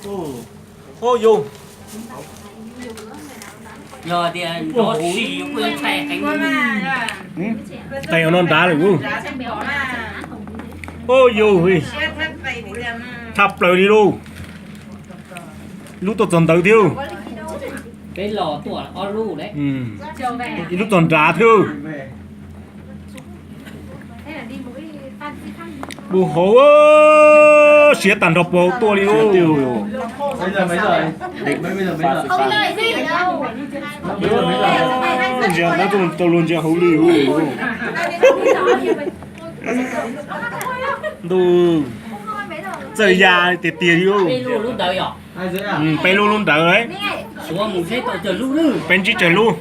Oj yus, yog tias nrov si kuj yuav ntshai heev. Tais no nrad lawm. Oj yus, tshaj plaws li lauj. Lub tuaj txog ntawd thiab. Peb los tuaj ob lub. Ib lub txog nrad thiab. Npau hauv, siav tag nrho puag hauv tuaj li lauj. Ntsia, tau luag ntsia hauv li. Ntuj, txawj ya tiag tiag li. Peb lub lub ntawd, peb ntsib tsawg lub.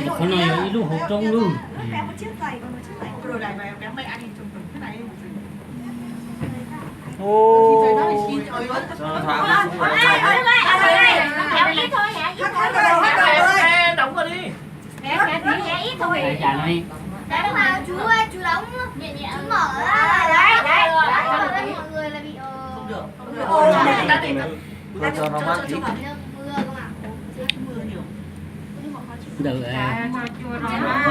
Qhov no yog ib lub hauv roob lub.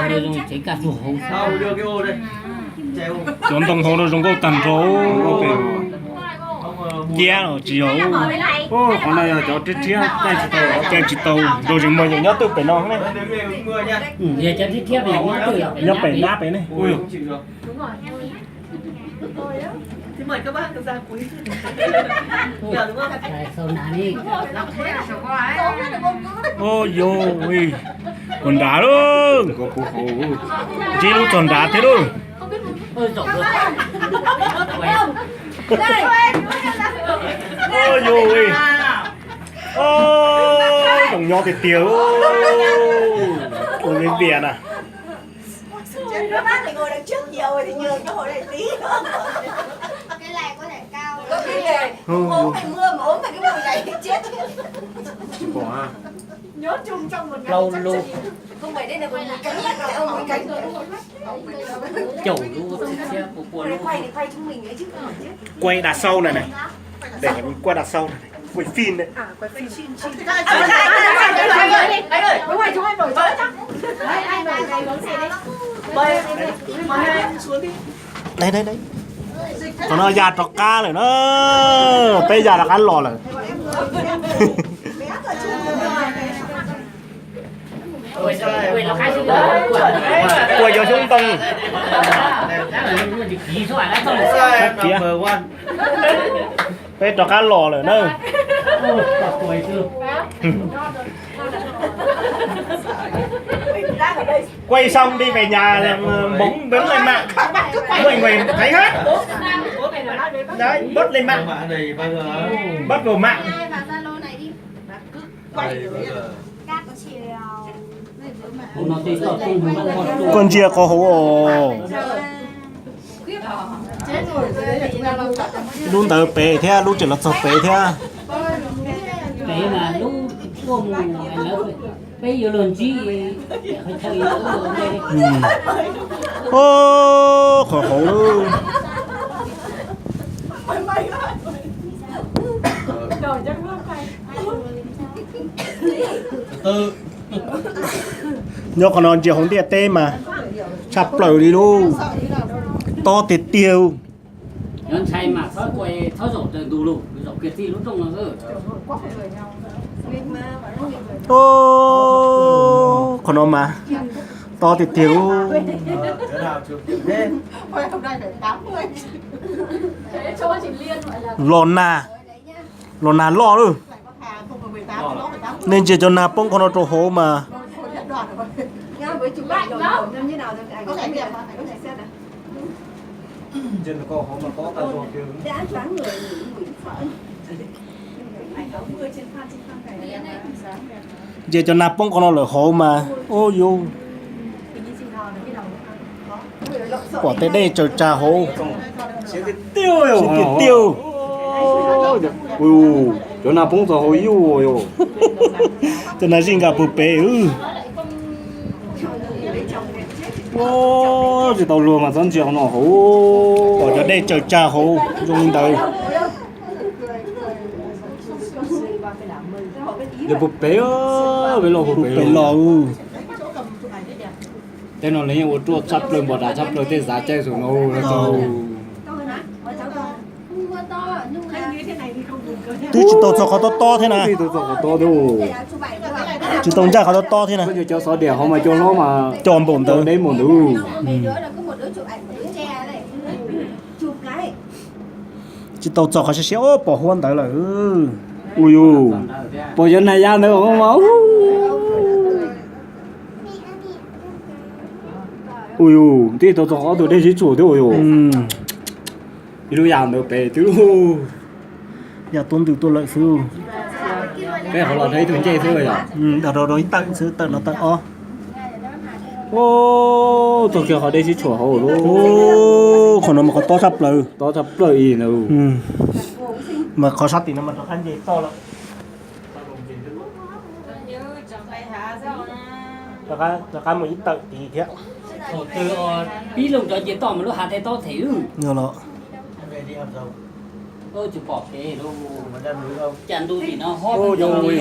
Ntawm tsev kaj ntug hauv, cov ntoo hauv no zoo nkauj tag nrho. Ciab los tsis yog. Qhov no yog cov rhiab rhiab caij tsis tau, caij tsis tau, nrog zeem muag yeej nyob twj pem no ne. Yog cov rhiab rhiab nyob pem nab pem ne. Oj yus, kuv nrad lauj, ntsib lub txog nrad thiab lauj. Oj yus, zoo nyob tiag tiag, ua li tias na. Plaub lub, caum lub, quay đặt sau này này, để mình quay đặt sau này này, quay phim đấy. Đây đây đây, qhov no ya rov qab lawm na, peb ya rov qab los lawm. Ua yog xyoob ntoo. Kiav, peb rov qab los lawm na. Quay xong đi về nhà, bấm bấm lên mạng. Mọi người thấy hết. Đấy, bấm lên mạng. Bấm vào mạng. Koj ntsia qhov hauv os. Lub ntawd pem thiab, lub tseem los txog pem thiab. Qhov hauv. Nyob qhov no ntsia hauv ntiaj teb mas tshaj plaws li lauj. Tob tiag tiag. Qhov no mas tob tiag tiag. Los nag, los nag loj lawm. Nej ntsia cov nag poob qhov no rau hauv mas. Ntsia cov nag poob qhov no lawm hauv mas, ub yus, pom tej dej tsaws tsag hauv. Siab tiag tiag. Cov nas poob txog hauv yuj yom. Cov nas zij nkag puag pem. Tsis tau luag mas txhob ntsia no hauv. Pom cov dej tsaws tsag hauv zoo li ntawd. Puag pem, pem los puag pem los. Tej no lawv yeej ua ruaj tshaj plaws, npog dav tshaj plaws, tej zav caij xum no. Twb tsis tau txog qhov tob tob thiab na. Tsis tau ncaj qhov tob tob thiab na. Cov xov diam hov mas cov hlob mas cov npaum ntawd, deb npaum ntawd. Tsis tau txog qhov siab siab, pom huab ntawd lawm. Ua yus, pom cov nas ya ntawd mas. Ua yus, twb tau txog qhov tus dej sib tshuam thiab ua yus. Ib lub yam ntawd pem twb. Yam tuaj ntws tuaj lawm xwb. Peb qhov los rau ib tug ncej xwb yom. Dag rau rau ib tawm xwb, tawm no tawm ob. Txog kiag qhov dej sib tshuam hauv lawm. Qhov no mas qhov tob tshaj plaws. Tob tshaj plaws ib ntawd. Mas qhov sab tim no mas rov qab nce toj lawm. Rov qab mus ib tawm tid thiab. Pib loo rov nce toj mas lub hav thiaj tob them. Yog los. Cas ntu tim no ho zoo li